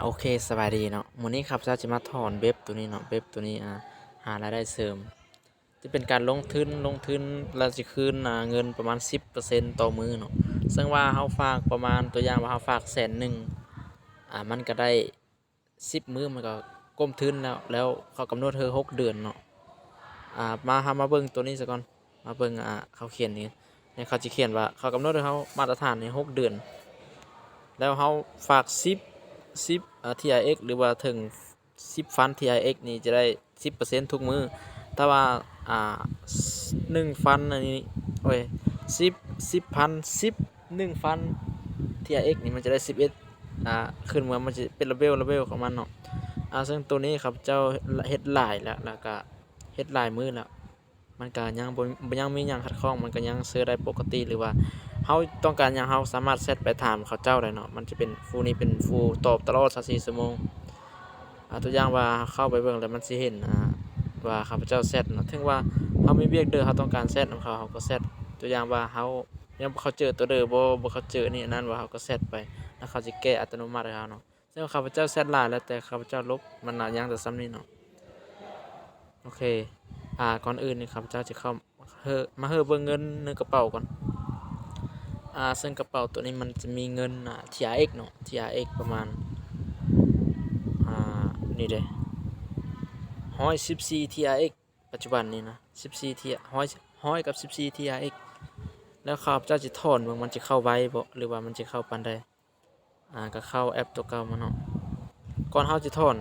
ໂອເຄ ສະບາຍດີເນາະ, ມື້ນີ້ຂ້າພະເຈົ້າຈະມາຖອນເວັບໂຕນີ້ເນາະ, ເວັບໂຕນີ້ ອາ ຫາລາຍໄດ້ເສີມ, ຈະເປັນການລົງທຶນ, ລົງທຶນແລ້ວຈະຄືນ ອາ ເງິນປະມານສິບເປີເຊັນຕໍ່ມື້ເນາະ. ເຊິ່ງວ່າເຮົາຝາກປະມານ ຕົວຢ່າງວ່າເຮົາຝາກແສນໜຶ່ງ ອາ ມັນກະໄດ້ສິບມື້ ມັນກະກົມທຶນແລ້ວ, ແລ້ວເຂົາກຳນົດໃຫ້ຫົກເດືອນເນາະ. ອາ ມາ ເຮົາມາເບິ່ງໂຕນີ້ສາກ່ອນ. ມາເບິ່ງ ອາ ເຂົາຂຽນນີ້ ເຂົາຈະຂຽນວ່າ ເຂົາກຳນົດໃຫ້ເຮົາມາດຕະຖານໃນຫົກເດືອນ ແລ້ວເຮົາຝາກສິບ ສິບ ອາ ທີອາເອັກ ຫຼືວ່າເຖິງສິບພັນ ທີອາເອັກ ນີ້ຈະໄດ້ສິບເປີເຊັນທຸກມື້. ຖ້າວ່າ ອາ ໜຶ່ງພັນ ອັນນີ້ ໂອ້ຍ ສິບ ສິບພັນ ສິບ ໜຶ່ງພັນ ທີອາເອັກ ນີ້ມັນຈະໄດ້ສິບເອັດ ອາ ຂຶ້ນມາ ມັນຈະເປັນລະເວວ ລະເວວຂອງມັນເນາະ. ອາ ເຊິ່ງໂຕນີ້ຂ້າພະເຈົ້າເຮັດຫຼາຍແລ້ວ ແລ້ວກະເຮັດຫຼາຍມື້ແລ້ວ ມັນກະຍັງບໍ່ ຍັງມີຫຍັງຂັດຂ້ອງ, ມັນກະຍັງເຊີໄດ້ປົກກະຕິ ຫຼືວ່າເຮົາຕ້ອງການຫຍັງ ເຮົາສາມາດແຊັດໄປຖາມເຂົາເຈົ້າໄດ້ເນາະ. ມັນຈະເປັນ ຟູນີ້ເປັນຜູ້ຕອບຕະຫຼອດຊາວສີ່ຊົ່ວໂມງ. ອາ ຕົວຢ່າງວ່າເຮົາເຂົ້າໄປເບິ່ງແລ້ວ ມັນຊິເຫັນ ອາ ວ່າຂ້າພະເຈົ້າແຊັດເນາະ, ເຖິງວ່າເຮົາມີວຽກເດີ ເຮົາຕ້ອງການແຊັດນຳເຂົາ ເຮົາກໍແຊັດ. ຕົວຢ່າງວ່າເຮົາຍັງບໍ່ເຂົ້າເຈີຕົວເດີ ບໍ່ ບໍ່ເຂົ້າເຈີນີ້ ອັນນັ້ນວ່າ ເຮົາກໍແຊັດໄປ ແລ້ວເຂົາຊິແກ້ອັດຕະໂນມັດໃຫ້ເຮົາເນາະ. ເຊິ່ງວ່າຂ້າພະເຈົ້າແຊັດຫຼາຍແລ້ວ ແຕ່ຂ້າພະເຈົ້າລົບ ມັນນະຍັງແຕ່ສ່ຳນີ້ເນາະ. ໂອເຄ ອາ ກ່ອນອື່ນນີ້ ຂ້າພະເຈົ້າຈະເຂົ້າ ເຮີ ມາເຮີເບິ່ງເງິນໃນກະເປົາກ່ອນ. ອາ ເຊິ່ງກະເປົາໂຕນີ້ມັນຈະມີເງິນ ອາ ທີອາເອັກ ເນາະ, ທີອາເອັກ ປະມານ ອາ ນີ້ເດ້ ຮ້ອຍສິບສີ່ ທີອາເອັກ ປັດຈຸບັນນີ້ນະ ສິບສີ່ ທີ ຮ້ອຍ ຮ້ອຍກັບສິບສີ່ ທີອາເອັກ ແລ້ວຂ້າພະເຈົ້າຈະຖອນເບິ່ງ ມັນຈະເຂົ້າໄວບໍ່ ຫຼືວ່າມັນຈະເຂົ້າປານໃດ. ອາ ກະເຂົ້າແອັບໂຕເກົ່າມາເນາະ. ກ່ອນເຮົາຈະຖອນ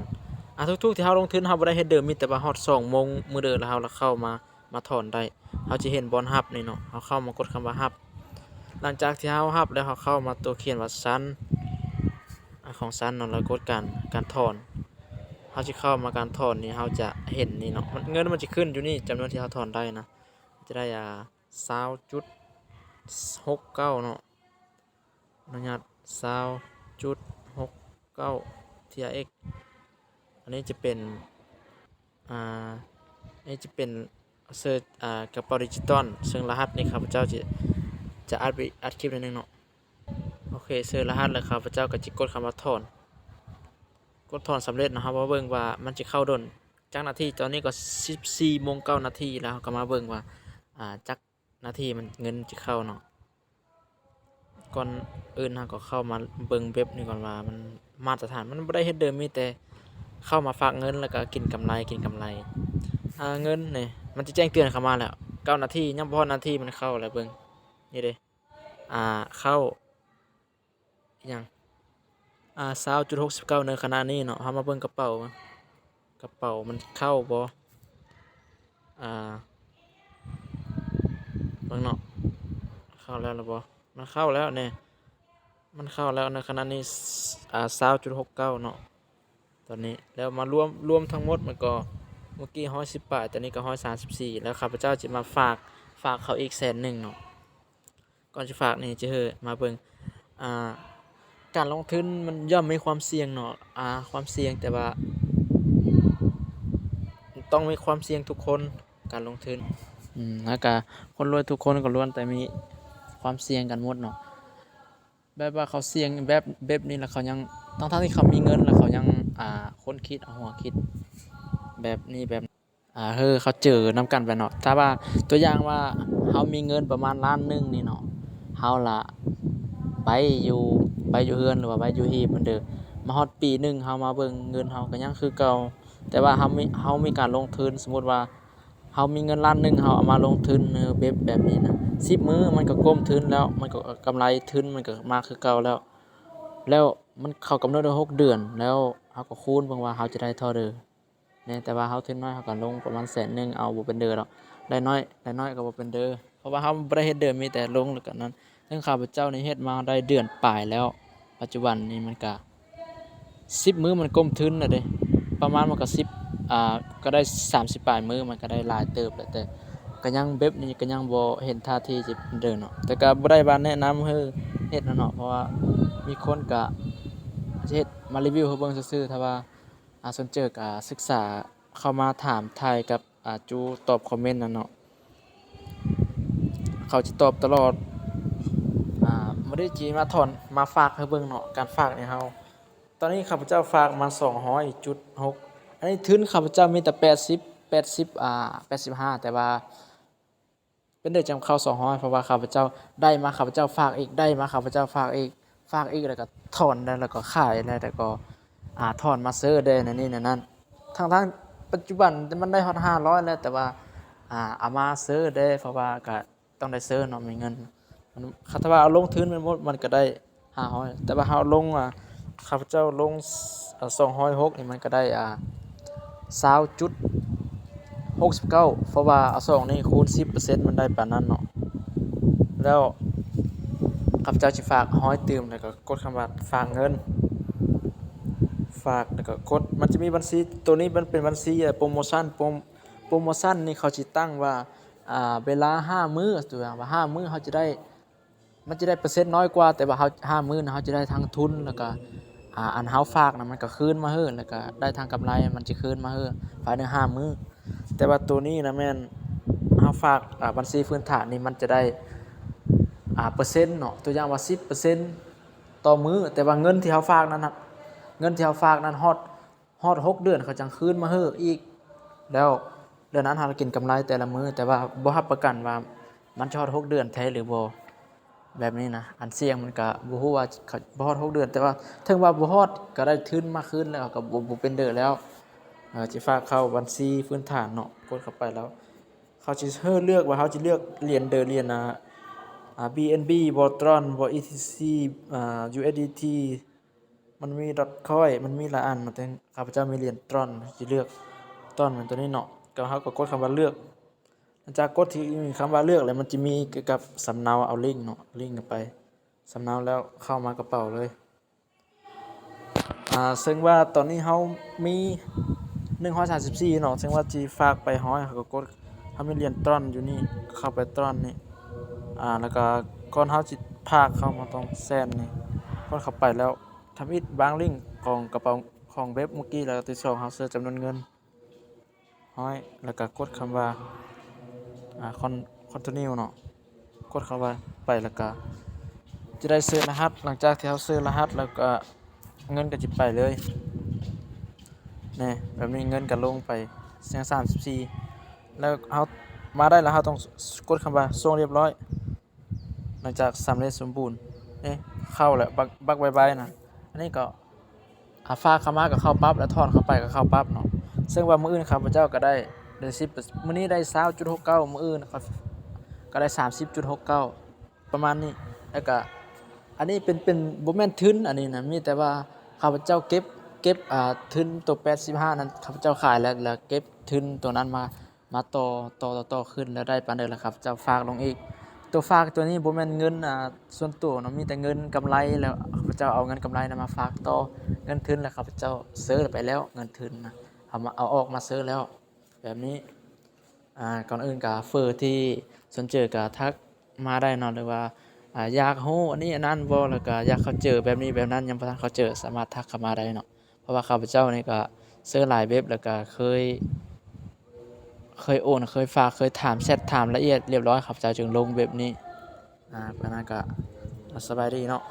ອາ ທຸກໆທີ່ເຮົາລົງທຶນ ເຮົາບໍ່ໄດ້ເຮັດເດີ ມີແຕ່ວ່າຮອດສອງໂມງມື້ເດີ ແລ້ວເຮົາລະເຂົ້າມາ ມາຖອນໄດ້. ເຮົາຈະເຫັນບ່ອນຮັບນີ້ເນາະ, ເຮົາເຂົ້າມາກົດຄຳວ່າຮັບ. ຫຼັງຈາກທີ່ເຮົາຮັບແລ້ວ ເຮົາເຂົ້າມາໂຕຂຽນວ່າຊັນ ອາ ຂອງຊັນເນາະ ແລ້ວກົດການ ການຖອນ. ເຮົາຈະເຂົ້າມາການຖອນນີ້ ເຮົາຈະເຫັນນີ້ເນາະ, ມັນ ເງິນມັນຈະຂຶ້ນຢູ່ນີ້ ຈຳນວນທີ່ເຮົາຖອນໄດ້ນະ ຈະໄດ້ ອາ ຊາວຈຸດຫົກເກົ້າເນາະ. ອະນຸຍາດ ຊາວຈຸດຫົກເກົ້າ ທີອາເອັກ. ອັນນີ້ຈະເປັນ ອາ ອັນນີ້ຈະເປັນເຊີ ອາ ກະເປົາດິຈິຕອນ, ເຊິ່ງລະຫັດນີ້ຂ້າພະເຈົ້າຈະ ຈະອັດ ອັດຄລິບໜ້ອຍໜຶ່ງເນາະ. ໂອເຄ ເຊີລະຫັດແລ້ວ ຂ້າພະເຈົ້າກະຈະກົດຄຳວ່າຖອນ, ກົດຖອນສຳເລັດເນາະ. ເຮົາມາເບິ່ງວ່າມັນຈະເຂົ້າດົນຈັກນາທີ. ຕອນນີ້ກໍສິບສີ່ໂມງເກົ້ານາທີແລ້ວ, ເຮົາກໍມາເບິ່ງວ່າ ອາ ຈັກ ນາທີມັນ ເງິນຈະເຂົ້າເນາະ. ກ່ອນອື່ນເຮົາກໍເຂົ້າມາເບິ່ງເວັບນີ້ກ່ອນວ່າມັນມາດຕະຖານ, ມັນບໍ່ໄດ້ເຮັດເດີ ມີແຕ່ເຂົ້າມາຝາກເງິນ ແລ້ວກໍກິນກຳໄລ ກິນກຳໄລ. ອາ ເງິນນີ້ມັນຈະແຈ້ງເຕືອນເຂົ້າມາແລ້ວ ເກົ້ານາທີ, ຍັງບໍ່ຮອດນາທີມັນເຂົ້າແລ້ວ. ເບິ່ງນີ້ເດ້ ອາ ເຂົ້າ ອີຫຍັງ ອາ ຊາວຈຸດຫົກສິບເກົ້າ ໃນຂະນະນີ້ເນາະ. ເຮົາມາເບິ່ງກະເປົາ ກະເປົາມັນເຂົ້າບໍ່? ອາ ເບິ່ງເນາະ ເຂົ້າແລ້ວລະບໍ່? ມັນເຂົ້າແລ້ວແນ່ ມັນເຂົ້າແລ້ວໃນຂະນະນີ້ ອາ ຊາວຈຸດຫົກເກົ້າເນາະ ຕອນນີ້. ແລ້ວມາລວມ ລວມທັງໝົດມັນກໍ ເມື່ອກີ້ຮ້ອຍສິບປາຍ ຕອນນີ້ກໍຮ້ອຍສາມສິບສີ່ ແລ້ວຂ້າພະເຈົ້າຈະມາຝາກ ຝາກເຂົາອີກແສນໜຶ່ງເນາະ. ກ່ອນຈະຝາກນີ້ ຈະເຮີມາເບິ່ງ ອາ ການລົງທຶນມັນຍ່ອມມີຄວາມສ່ຽງເນາະ ອາ ຄວາມສ່ຽງ ແຕ່ວ່າຕ້ອງມີຄວາມສ່ຽງທຸກຄົນ ການລົງທຶນ ອາ ແລ້ວກະຄົນລວຍທຸກຄົນກໍລ້ວນແຕ່ມີຄວາມສ່ຽງກັນໝົດເນາະ. ແບບວ່າເຂົາສ່ຽງແບບ ແບບນີ້ ແລ້ວເຂົາຍັງ ທັງໆທີ່ເຂົາມີເງິນ ແລ້ວເຂົາຍັງ ອາ ຄົ້ນຄິດ ເອົາຫົວຄິດແບບນີ້ແບບ ອາ ເຮີ ເຂົາເຈີນຳກັນໄປເນາະ. ຖ້າວ່າຕົວຢ່າງວ່າເຮົາມີເງິນປະມານລ້ານໜຶ່ງນີ້ເນາະ ເຮົາລະໄປຢູ່ ໄປຢູ່ເຮືອນ ຫຼືວ່າໄປຢູ່ຮີບມັນເດີ ມາຮອດປີໜຶ່ງ ເຮົາມາເບິ່ງເງິນເຮົາກໍຍັງຄືເກົ່າ. ແຕ່ວ່າເຮົາມີ ເຮົາມີການລົງທຶນ ສົມມຸດວ່າເຮົາມີເງິນລ້ານໜຶ່ງ ເຮົາເອົາມາລົງທຶນໃນເວັບແບບນີ້ນະ ສິບມື້ມັນກໍກົມທຶນແລ້ວ ມັນກໍກຳໄລທຶນ ມັນກໍມາຄືເກົ່າແລ້ວ ແລ້ວມັນເຂົ້າກຳນົດໄດ້ຫົກເດືອນ ແລ້ວເຮົາກໍຄູນເບິ່ງວ່າເຮົາຈະໄດ້ເທົ່າໃດ. ແນ່ ແຕ່ວ່າເຮົາທຶນນ້ອຍ ເຮົາກໍລົງປະມານແສນໜຶ່ງ ເອົາບໍ່ເປັນເດີດອກ ໄດ້ນ້ອຍ ໄດ້ນ້ອຍກໍບໍ່ເປັນເດີ ເພາະວ່າເຮົາບໍ່ໄດ້ເຮັດເດີ ມີແຕ່ລົງແລ້ວກໍນັ້ນ. ເຊິ່ງຂ້າພະເຈົ້ານີ້ເຮັດມາໄດ້ເດືອນປາຍແລ້ວ ປັດຈຸບັນນີ້ມັນກະສິບມື້ ມັນກົມທຶນແລ້ວເດ້ ປະມານມັນກະສິບ ອາ ກໍໄດ້ສາມສິບປາຍມື້ ມັນກໍໄດ້ຫຼາຍເຕີບແລ້ວ ແຕ່ກໍຍັງແບບນີ້ ກໍຍັງບໍ່ເຫັນທ່າທີຈະເດີນເນາະ. ແຕ່ກໍບໍ່ໄດ້ວ່າແນະນຳໃຫ້ເຮັດນະເນາະ ເພາະວ່າມີຄົນກະຈະເຮັດມາຣີວິວໃຫ້ເບິ່ງຊື່ໆ ຖ້າວ່າ ອາ ສົນເຈີກະສຶກສາເຂົ້າມາຖາມຖ່າຍກັບ ອາ ຈູຕອບຄອມເມັນນັ້ນເນາະ ເຂົາຈະຕອບຕະຫຼອດ. ອາ ມື້ນີ້ຈີມາຖອນ ມາຝາກໃຫ້ເບິ່ງເນາະ ການຝາກໃນເຮົາ ຕອນນີ້ຂ້າພະເຈົ້າຝາກມາສອງຮ້ອຍຈຸດຫົກ ອັນນີ້ທຶນຂ້າພະເຈົ້າມີແຕ່ແປດສິບ ແປດສິບ ອ່າ ແປດສິບຫ້າ ແຕ່ວ່າ ເປັນໄດ້ຈຳເຂົ້າສອງຮ້ອຍ ເພາະວ່າຂ້າພະເຈົ້າໄດ້ມາ ຂ້າພະເຈົ້າຝາກອີກ ໄດ້ມາ ຂ້າພະເຈົ້າຝາກອີກ ຝາກອີກ ແລ້ວກໍຖອນໄດ້ ແລ້ວກໍຂາຍໄດ້ ແລ້ວກໍ ອ່າ ຖອນມາເຊີໄດ້ ແນວນີ້ແນວນັ້ນ ທັງໆ ປັດຈຸບັນມັນໄດ້ຮອດຫ້າຮ້ອຍແລ້ວ ແຕ່ວ່າ ອ່າ ເອົາມາເຊີໄດ້ ເພາະວ່າກໍຕ້ອງໄດ້ເຊີເນາະ ມີເງິນ ມັນ ຄັນຖ້າວ່າເອົາລົງທຶນແມ່ນໝົດ ມັນກໍໄດ້ຫ້າຮ້ອຍ ແຕ່ວ່າເຮົາລົງ ອ່າ ຂ້າພະເຈົ້າລົງ ສອງຮ້ອຍຫົກ ນີ້ ມັນກໍໄດ້ ອ່າ ຊາວຈຸດຫົກສິບເກົ້າ ເພາະວ່າເອົາສອງນີ້ຄູນສິບເປີເຊັນ ມັນໄດ້ປານນັ້ນເນາະ ແລ້ວຂ້າພະເຈົ້າຊິຝາກຮ້ອຍຕື່ມ ແລ້ວກໍກົດຄຳວ່າຝາກເງິນ ຝາກ ແລ້ວກໍກົດ ມັນຈະມີບັນຊີ ໂຕນີ້ມັນເປັນບັນຊີ ອ່າ ໂປຣໂມຊັນ ໂປຣ ໂປຣໂມຊັນນີ້ເຂົາຊິຕັ້ງວ່າ ອ່າ ເວລາຫ້າມື້ ຕົວຢ່າງວ່າຫ້າມື້ເຮົາຈະໄດ້ ມັນຈະໄດ້ເປີເຊັນນ້ອຍກວ່າ ແຕ່ວ່າເຮົາ ຫ້າມື້ນະ ເຮົາຈະໄດ້ທັງທຶນ ແລ້ວກະ ອ່າ ອັນເຮົາຝາກນະ ມັນກະຄືນມາເຮີ ແລ້ວກະໄດ້ທັງກຳໄລ ມັນຈະຄືນມາເຮີ ພາຍໃນຫ້າມື້ ແຕ່ວ່າໂຕນີ້ນະແມ່ນເຮົາຝາກ ອ່າ ບັນຊີພື້ນຖານນີ້ ມັນຈະໄດ້ ອ່າ ເປີເຊັນເນາະ ຕົວຢ່າງວ່າສິບເປີເຊັນຕໍ່ມື້ ແຕ່ວ່າເງິນທີ່ເຮົາຝາກນັ້ນນະ ເງິນທີ່ເຮົາຝາກນັ້ນຮອດ ຮອດຫົກເດືອນເຂົາຈັ່ງຄືນມາເຮີອີກ ແລ້ວເດືອນນັ້ນເຮົາກິນກຳໄລແຕ່ລະມື້ ແຕ່ວ່າບໍ່ຮັບປະກັນວ່າມັນຈະຮອດຫົກເດືອນແທ້ຫຼືບໍ່ ແບບນີ້ນະ ອັນສ່ຽງມັນກະບໍ່ຮູ້ວ່າເຂົາ ບໍ່ຮອດຫົກເດືອນ ແຕ່ວ່າເຖິງວ່າບໍ່ຮອດກະໄດ້ທຶນມາຄືນແລ້ວ ກະບໍ່ ບໍ່ເປັນເດີແລ້ວ ເອີ ຊິຝາກເຂົ້າບັນຊີພື້ນຖານເນາະ ກົດເຂົ້າໄປແລ້ວ ເຂົາຊິເຮີເລືອກວ່າເຮົາຊິເລືອກຫຼຽນເດີ ຫຼຽນ ອ່າ ອ່າ ບີເອັນບີ ບໍ່ ຕຣອນ ບໍ່ ອີທີຊີ ອ່າ ຢູເອັສດີທີ ມັນມີດອດຄອຍ ມັນມີຫຼາຍອັນ ມັນເປັນ ຂ້າພະເຈົ້າມີຫຼຽນຕຣອນ ຊິເລືອກຕຣອນແມ່ນຕົວນີ້ເນາະ ກໍເຮົາກໍກົດຄຳວ່າເລືອກ ຫຼັງຈາກກົດທີ່ຄຳວ່າເລືອກແລ້ວ ມັນຈະມີກ່ຽວກັບສຳເນົາ ເອົາລິ້ງເນາະ ລິ້ງໄປ ສຳເນົາແລ້ວເຂົ້າມາກະເປົາເລີຍ ອ່າ ເຊິ່ງວ່າຕອນນີ້ເຮົາມີໜຶ່ງຮ້ອຍສາມສິບສີ່ເນາະ ເຊິ່ງວ່າຊິຝາກໄປຮ້ອຍ ເຮົາກໍກົດ ເຮົາມີຫຼຽນຕຣອນຢູ່ນີ້ ເຂົ້າໄປຕຣອນນີ້ ອ່າ ແລ້ວກໍກ່ອນເຮົາຊິຝາກເຂົ້າມາຕ້ອງແສນນີ້ ກົດເຂົ້າໄປແລ້ວ ທຳອິດວາງລິ້ງຂອງກະເປົາຂອງເວັບມື້ກີ້ ແລ້ວກໍທີ່ສອງເຮົາເຊີຈຳນວນເງິນ ຮ້ອຍ ແລ້ວກະກົດຄຳວ່າ ອ່າ ຄອນ ຄອນທິນິວເນາະ ກົດເຂົ້າໄປ ແລ້ວກະຈະໄດ້ເຊີລະຫັດ ຫຼັງຈາກທີ່ເຮົາເຊີລະຫັດແລ້ວກະເງິນກະຊິໄປເລີຍ ແນ່ ແບບນີ້ເງິນກະລົງໄປ ຍັງສາມສິບສີ່ ແລ້ວເຮົາມາໄດ້ແລ້ວ ເຮົາຕ້ອງກົດຄຳວ່າສົ່ງຮຽບຮ້ອຍ ຫຼັງຈາກສຳເລັດສົມບູນ ເອີ ເຂົ້າແລ້ວ ບັກ ບັກບາຍບາຍນະ ອັນນີ້ກໍ ອ່າ ຝາກເຂົ້າມາກໍເຂົ້າປັບ ແລ້ວຖອນເຂົ້າໄປກໍເຂົ້າປັບເນາະ ເຊິ່ງວ່າມື້ອື່ນຂ້າພະເຈົ້າກໍໄດ້ ໄດ້ສິບ ມື້ນີ້ໄດ້ຊາວຈຸດຫົກເກົ້າ ມື້ອື່ນກໍໄດ້ສາມສິບຈຸດຫົກເກົ້າ ປະມານນີ້ ແລ້ວກໍ ອັນນີ້ເປັນ ເປັນ ບໍ່ແມ່ນທຶນ ອັນນີ້ນະ ມີແຕ່ວ່າຂ້າພະເຈົ້າເກັບ ເກັບ ອ່າ ທຶນໂຕແປດສິບຫ້ານັ້ນ ຂ້າພະເຈົ້າຂາຍແລ້ວ ແລ້ວເກັບທຶນໂຕນັ້ນມາ ມາຕໍ່ ຕໍ່ ຕໍ່ ຕໍ່ຂຶ້ນ ແລ້ວໄດ້ປານໃດ ແລ້ວຂ້າພະເຈົ້າຝາກລົງອີກ ໂຕຝາກໂຕນີ້ບໍ່ແມ່ນເງິນ ອ່າ ສ່ວນໂຕເນາະ ມີແຕ່ເງິນກຳໄລ ແລ້ວຂ້າພະເຈົ້າເອົາເງິນກຳໄລນະມາຝາກຕໍ່ເງິນທຶນ ແລ້ວຂ້າພະເຈົ້າເຊີໄປແລ້ວ ເງິນທຶນນະ ເອົາມາ ເອົາອອກມາເຊີແລ້ວ ແບບນີ້ ອ່າ ກ່ອນອື່ນກະເຟີທີ່ສົນເຈີກະທັກມາໄດ້ເນາະ ຫຼືວ່າ ອ່າ ຢາກຮູ້ອັນນີ້ອັນນັ້ນບໍ່ ແລ້ວກະຢາກເຂົ້າເຈີແບບນີ້ແບບນັ້ນ ຍັງບໍ່ທັນເຂົ້າເຈີ ສາມາດທັກເຂົ້າມາໄດ້ເນາະ ເພາະວ່າຂ້າພະເຈົ້ານີ້ກະເຊີຫຼາຍເວັບ ແລ້ວກະເຄີຍ ເຄີຍໂອນ ເຄີຍຝາກ ເຄີຍຖາມແຊັດ ຖາມລະອຽດລຽບຮ້ອຍ ຂ້າພະເຈົ້າຈຶ່ງລົງເວັບນີ້ ອ່າ ປານນັ້ນກະ ສະບາຍດີເນາະ.